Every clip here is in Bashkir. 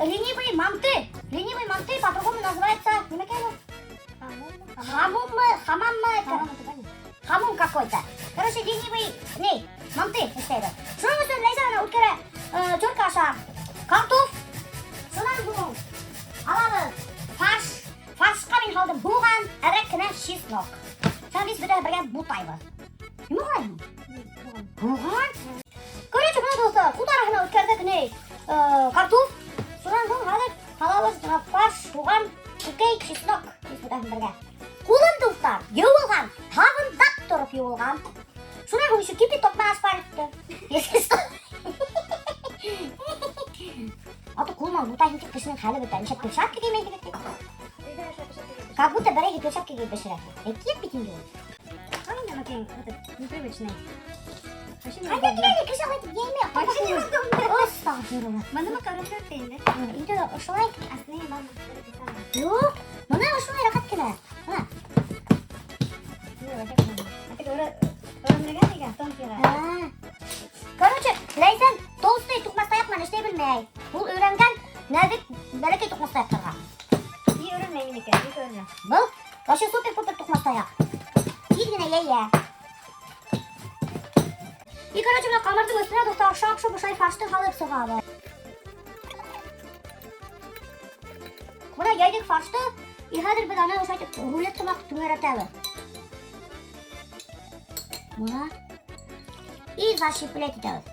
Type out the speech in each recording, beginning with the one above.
Ленивые манты. Ленивые манты по-другому называется. Нимәкәй ул? Хамуммы, хамаммы? Хамум какой-то. Короче, ленивый, ни, манты эшләйбеҙ. Шуның өсөн Ләйсән ана үткәрә терка аша картоф. Шунан һуң алабыҙ фарш. Фаршҡа мин һалдым һуған, әҙерәк кенә чеснок. Шунан весь бөтәһе бергә бутайбыҙ. Нимә һалайым? Һуған. Короче, бына дуҫтар, ҡул араһына үткәрҙек ни, картоф. Шунан һуң хәҙер һалабыҙ бына фарш, һуған, күкәй, чеснок. Весь бөтәһен бергә. Ҡулым, дуҫтар, йыуылған, һабындап тороп йыуылған. Шунан һуң еще кипяток менән ошпарить итте. Если что. А то ҡул менән бутайһың тип кешенең хәле бөтә. Нишләп перчатка кеймәйһегеҙ тип. Как будто берәйһе перчатка кейеп бешерә. Әкиәт бит инде ул. Этот непривычный. Вообще Ҡайҙа неудобно. килә кеше ҡайтып йәймәй. Вообще неудобно. Астағфирулла. Бына макарондар инде. Инде ошолай. Остальные мама. Юҡ, бына ошолай рәхәт кенә. Бына. А ты өрөндөргән икән, тонкийға. А. Короче, Ләйсән толстый туҡмас таяҡ менән эшләй белмәй. Ул өйрәнгән нәҙек бәләкәй туҡмас таяҡтарға. И өрөнмәй минеке, бик өрөнә. Был вообще супер-пупер туҡмас таяҡ. Тиҙ генә йәйә. И, короче, бына ҡамырҙың өҫтөнә дуҫтар шаҡ-шоҡ ошолай фаршты һалып сығабыҙ. Бына йәйҙек фаршты, и хәҙер беҙ аны ошолай итеп рулет һымаҡ түңәрәтәбеҙ. Бына. И защиплять итәбеҙ.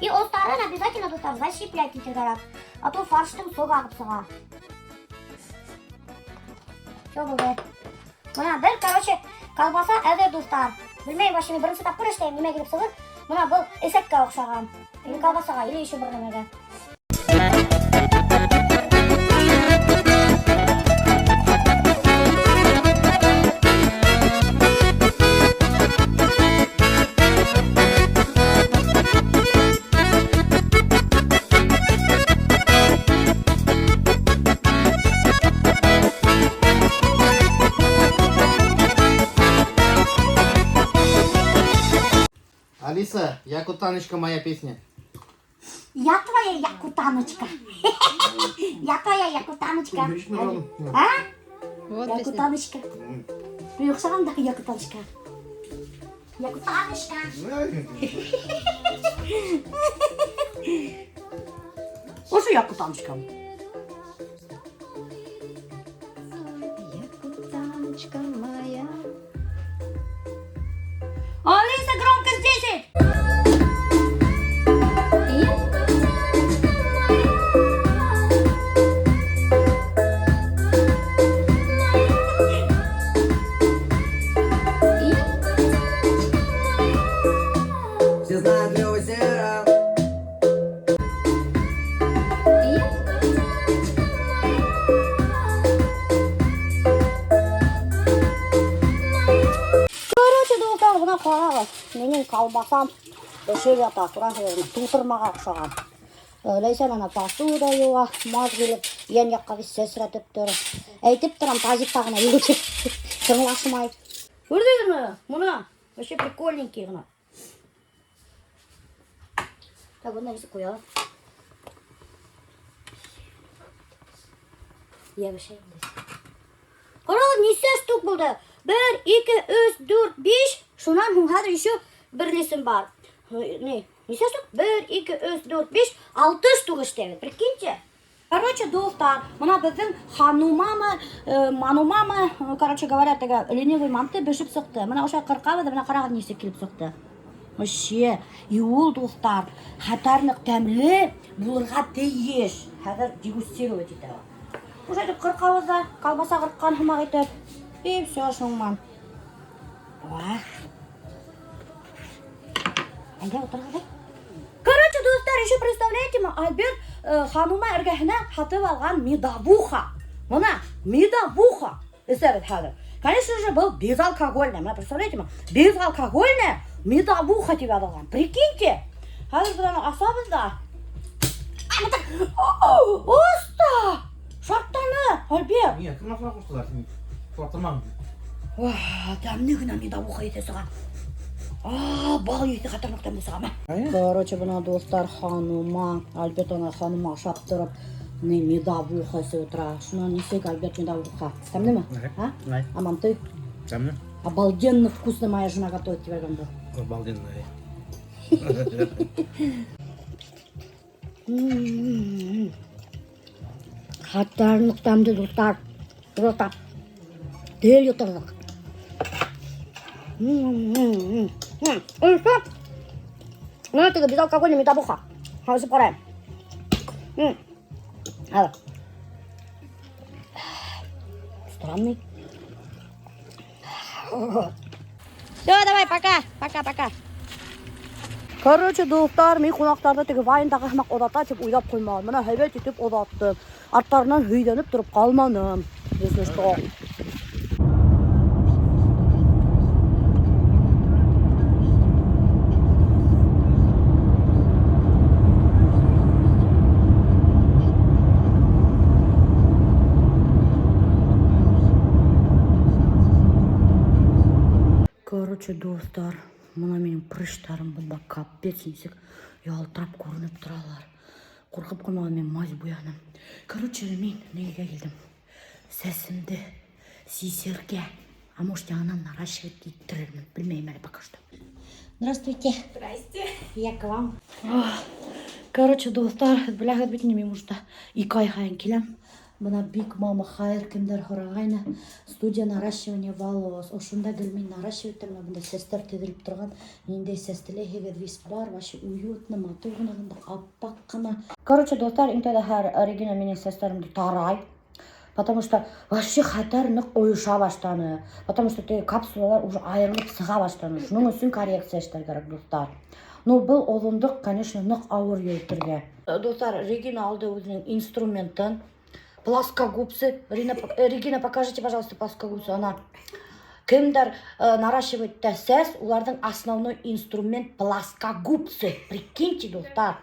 И остарын обязательно, дуҫтар, защиплять итергә кәрәк. А то фарштың согы ағып сыға. Все булды. Бына бер, короче, колбаса әҙер, дуҫтар. Белмәйем, вообще мин беренсе тапҡыр эшләйем, нимә килеп сығыр. Бына был эсәккә оҡшаған. Или колбасаға, или еще бер нәмәгә. Алиса, Якутаночка моя песня. Я твоя якутаночка. Я твоя якутаночка. А? Вот песня. Якутаночка. Мин оҡшаған да якутаночка. Якутаночка. Ошо якутаночка. Якутаночка моя. Алиса, громкость 10. Якутаночка моя. Якутаночка моя. Все знают Лёва Сера. Якутаночка моя. Короче, дуҫтар, бына ҡарағыҙ. Минең колбасам бешеп ята, күрәһегеҙме? Тултырмаға оҡшаған. Ләйсән ана посуда йыуа, маз килеп, йән яҡҡа весь сәсрәтеп тор. Әйтеп торам, тазикта ғына йыуып тыңлашмай. Күрҙегеҙме? Бына, вообще прикольненький ғына. Так, бында нисек ҡуябыҙ? Йәбешә инде. Ҡарағыҙ, нисә штук булды? 1, 2, 3, 4, 5. Шунан һуң хәҙер еще бер нисем бар. Не, нисә штук? 1, 2, 3, 4, 5, 6 штук эшләйбеҙ. Прикиньте. Короче, дуҫтар, бына беҙҙең ханумамы, манумамы, короче говоря, теге ленивый манты бешеп сыҡты. Бына ошолай ҡырҡабыҙ, бына ҡарағыҙ нисек килеп сыҡты. Вообще, и ул, дуҫтар, хәтәр ныҡ тәмле булырға тейеш. Хәҙер дегустировать итәбеҙ. Ошолай итеп ҡырҡабыҙ ҙа, колбаса ҡырҡҡан һымаҡ итеп. И все, шуңман. Уа. Әйҙә, ултырығыҙ. Короче, дуҫтар, еще представляете, Альберт ханума эргәһенә һатып алған медовуха. Бына медовуха. Эсәбеҙ хәҙер. Конечно же, был безалкогольная. Бына представляете, безалкогольная медовуха тип яҙылған. Прикиньте. Хәҙер беҙ аны асабыҙ ҙа. Оста! Шарттаны, Альберт. Нет, кем нахуй ҡуштылар? Ҡурҡтырмаң. Тәмле генә медовуха еҫе сыға. Бал еҫе хәтәр ныҡ тәмле сыға. Короче, бына дуҫтар, ханума, Альберт ана ханума ашап тороп, Не, медовуха эсеп ултыра. Шунан нисек, Альберт, медовуха? Тәмлеме? А? Ай. А манты? Тәмле? Обалденно вкусно моя жена готовит тебе гамбу. Обалденно. Хәтәр ныҡ тәмле, дуҫтар. Просто тел йоторлоҡ. М-м-м. Бына теге безалкогольный медовуха. Хәҙер эсеп ҡарайым. Хәҙер. Странный. Все, давай, пока, пока, пока. Короче, дуҫтар, мин ҡунаҡтарҙы теге вайндағы һымаҡ оҙата тип уйлап ҡуйманым. Бына һәйбәт итеп оҙаттым. Арттарынан һөйҙәнеп тороп ҡалманым. Если что. Короче, дуҫтар, бына минең прыщтарым бында капец нисек ялтырап күренеп торалар. Ҡурҡып ҡуймаған, мин мазь буяным. Короче, мин нигә килдем? Сәсемде сисергә. А может, яңынан наращивать иттерермен. Белмәйем әле пока что. Здравствуйте. Здрасте. Я к вам. Ох, короче, дуҫтар, беләһегеҙ бит инде, мин уже 2 ай һайын киләм. Бына Big Mama Hair кемдер һорағайны. Студия наращивания волос. Ошонда гел мин наращивать итәм. Бына бында сәстәр теҙелеп торған. Ниндәй сәс теләйһегеҙ, весь бар. Вообще уютно, матур ғына бында, аппаҡ ҡына. Короче, дуҫтар, иң тәүҙә һәр Регина минең сәстәремде тарай. Потому что вообще хәтәр ныҡ ойоша башланы. Потому что теге капсулалар уже айырылып сыға башланы. Шуның өсөн коррекция эшләр кәрәк, дуҫтар. Ну, был оҙондоҡ, конечно, ныҡ ауыр йөрөтөргә. Дуҫтар, Регина алды үҙенең инструментын. Плоскогубцы. Рина, Регина, покажите, пожалуйста, плоскогубцы. Ана кемдер наращивать итә сәс, уларҙың основной инструмент плоскогубцы. Прикиньте, дуҫтар.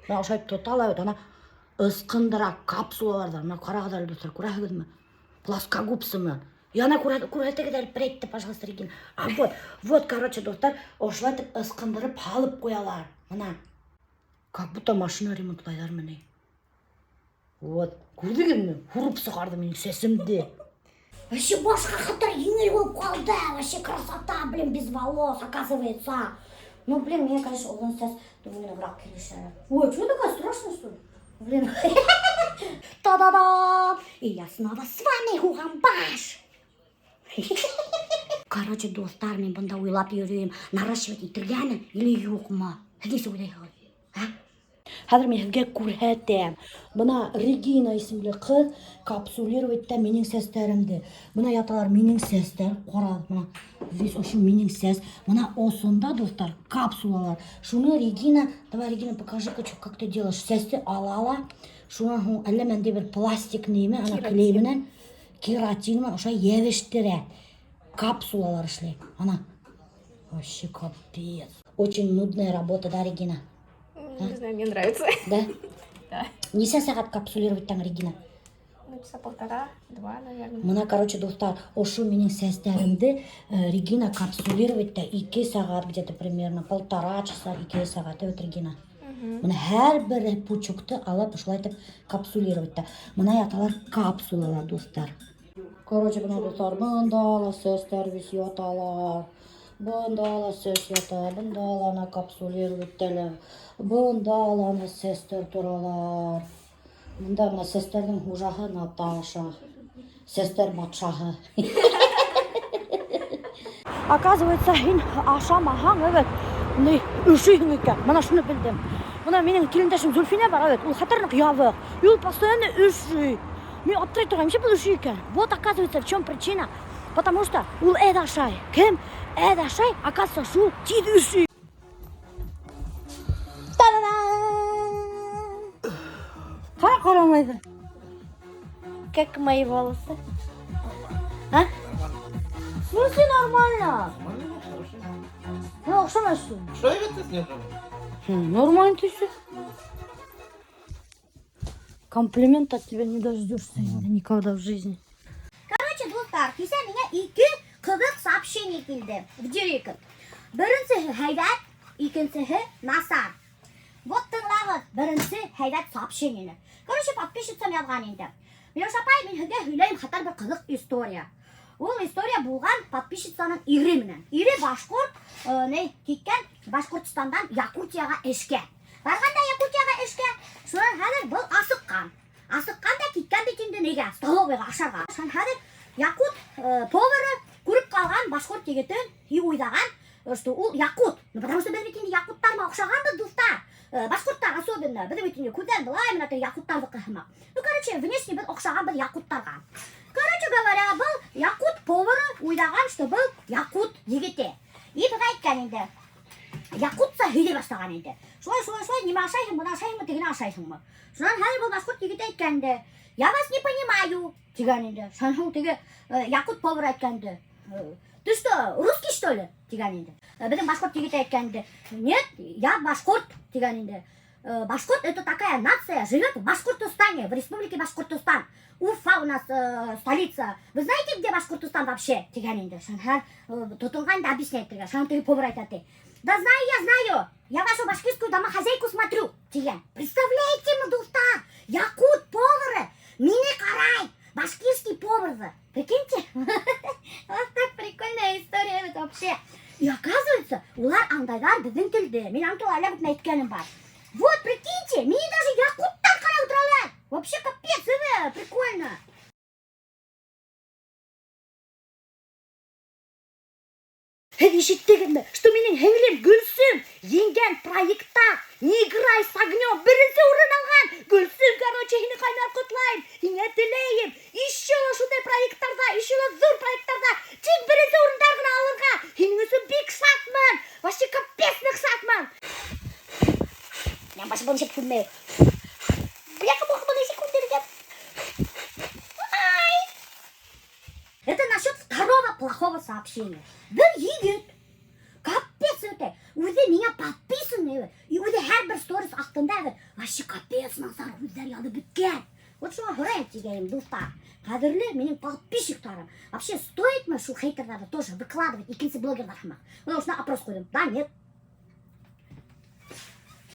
Бына ошолай тота ла бит, ана ысҡындыра капсулаларҙан. Бына ҡарағыҙ әле, дуҫтар, күрәһегеҙме? Плоскогубцы менән. И ана күрһәтегеҙ әле, әйтте, пожалуйста, Регина. А вот, вот, короче, дуҫтар, ошолай итеп ысҡындырып һалып ҡуялар. Бына. Как будто машина ремонтлайҙармы ни? Вот, күрҙегеҙме? Һурып сығарҙы минең сәсемде. Вообще башҡа хәтәр еңел булып ҡалды. Вообще красота, блин, без волос, оказывается. Ну, блин, мне, конечно, оҙон сәс нығыраҡ килешә. Ой, что такая страшная, что ли? Блин. Та-да-дам! И я снова с вами, Һуғанбаш. Короче, дуҫтар, мин бында уйлап йөрөйөм, наращивать итергәме или юҡмы? Һеҙ нисек уйлайһығыҙ? А? Хәҙер мин һеҙгә күрһәтәм. Бына Регина исемле ҡыҙ капсулировать итә минең сәстәремде. Бына яталар минең сәстәр, ҡарағыҙ, бына весь ошо минең сәс. Бына осонда, дуҫтар, капсулалар. Шуны Регина, давай, Регина, покажи-ка, как ты делаешь. Сәсте ала ла, шунан һуң әллә ниндәй бер пластик нимә, ана клей менән, кератин менән ошолай йәбештерә. Капсулалар эшләй. Ана. Вообще капец. Очень нудная работа, да, Регина? Не знаю, мне нравится. Да? Да. Нисә сәғәт капсулировать итәң, Регина? Ну, часа полтора, два, наверное. Бына, короче, дуҫтар, ошо минең сәстәремде Регина капсулировать итә 2 сәғәт, где-то примерно полтора часа, 2 сәғәт, вот, Регина. Бына һәр бер пучокты алып ошолай итеп капсулировать итә. Бына яталар капсулалар, дуҫтар. Короче, бына, дуҫтар, бында ла сәстәр весь яталар. Бында ла сәс ята, бында ла ана капсулировать итәләр. Бында ла ана сәстәр торалар. Бында бына сәстәрҙең хужаһы Наташа. Сәстәр батшаһы. Оказывается, һин ашамаһаң, эйе, ни, өшөйһөң икән. Бына шуны белдем. Бына минең килендәшем Зульфине бар, эйе, ул хәтәр ныҡ ябыҡ. И ул постоянно өшөй. Мин аптырай торғайным, нисек был өшөй икән? Вот, оказывается, в чем причина. Потому что ул әҙ ашай. Кем әҙ ашай, оказывается, шул тиҙ өшөй. Та-да-дам! Ҡара ҡарамайҙы. Как мои волосы? А? В смысле нормально? Нормально, хорошо. Ну, оҡшамайһың. Что это с ним? Нормально ты все. Комплимент от тебя не дождешься никогда в жизни. Короче, дуҫтар, кисә миңә ике ҡыҙыҡ сообщение килде в директ. Беренсеһе һәйбәт, икенсеһе насар. Вот тыңлағыҙ. Беренсе һәйбәт сообщениены. Короче, подписчицам яҙған инде. Миләүшә апай, мин һеҙгә һөйләйем хәтәр бер ҡыҙыҡ история. Ул история булған подписчицаның ире менән. Ире башҡорт, ни, киткән Башҡортостандан Якутияға эшкә. Барған да Якутияға эшкә, шунан хәҙер был асыҡҡан. Асыҡҡан да киткән бит инде нигә? Столовыйға ашарға. Шунан хәҙер якут повары күреп ҡалған башҡорт егетен и уйлаған, что ул якут. Ну, потому что беҙ бит инде якуттар менән оҡшағанбыҙ, дуҫтар. Башҡорттар особенно. Беҙ бит инде күҙҙән былай менә теге якуттарҙыҡы һымаҡ. Ну, короче, внешне беҙ оҡшағанбыҙ якуттарға. Короче говоря, был якут повары уйлаған, что был якут егете. И быға әйткән инде. Якутса һөйләй башлаған инде. Шулай, шулай, шулай, нимә ашайһың, быны ашайһыңмы, тегене ашайһыңмы? Шунан хәҙер был башҡорт егете әйткән инде. Я вас не понимаю, тигән инде. Шунан һуң теге якут повар әйткән инде. Ты что, русский, что ли? Тигән инде. Беҙҙең башҡорт егете әйткән инде. Нет, я башҡорт, тигән инде. Башҡорт это такая нация, живет в Башкортостане, в республике Башкортостан. Уфа у нас столица. Вы знаете, где Башкортостан вообще? Тигән инде. Шунан тотонған да объяснять итергә. Шунан теге повар әйтә ти. Да знаю я, знаю. Я вашу башкирскую домохозяйку смотрю. Тигән. Представляете мы, дуҫтар? Якут повары. Мине ҡарай. Башкирский поварҙы. Прикиньте. Вот так прикольная история это вообще. И оказывается, улар аңдайҙар беҙҙең телде. Мин аны турала әллә күпме әйткәнем бар. Вот, прикиньте, мине даже якуттар ҡарап ултыралар. Вообще капец, прикольно. Һеҙ ишеттегеҙме, что минең һеңлем Гөлсөм еңгән проектта Не играй с огнем беренсе урын алған. Гөлсөм, короче, һине ҡайнар ҡотлайым, һиңә теләйем. Еще ла шундай проекттарҙа, еще ла ҙур проекттарҙа тик беренсе урындар ғына алырға. Һинең өсөн бик шатмын. Вообще капец ныҡ шатмын. Минең башым был нисек күрмәй. Бляха, муха, бына нисек күрҙергән. Ай! Это насчет второго плохого сообщения. Бер егет, капец это, үҙе миңә подписанный, и үҙе һәр бер сторис аҫтында бер, вообще капец насар һүҙҙәр яҙып бөткән. Вот шуға һорайым тигәйем, дуҫтар. Ҡәҙерле минең подписчиктарым. Вообще стоит мы шул хейтерҙарҙы тоже выкладывать икенсе блогерҙар һымаҡ? Бына ошона опрос ҡуйҙым. Да, нет.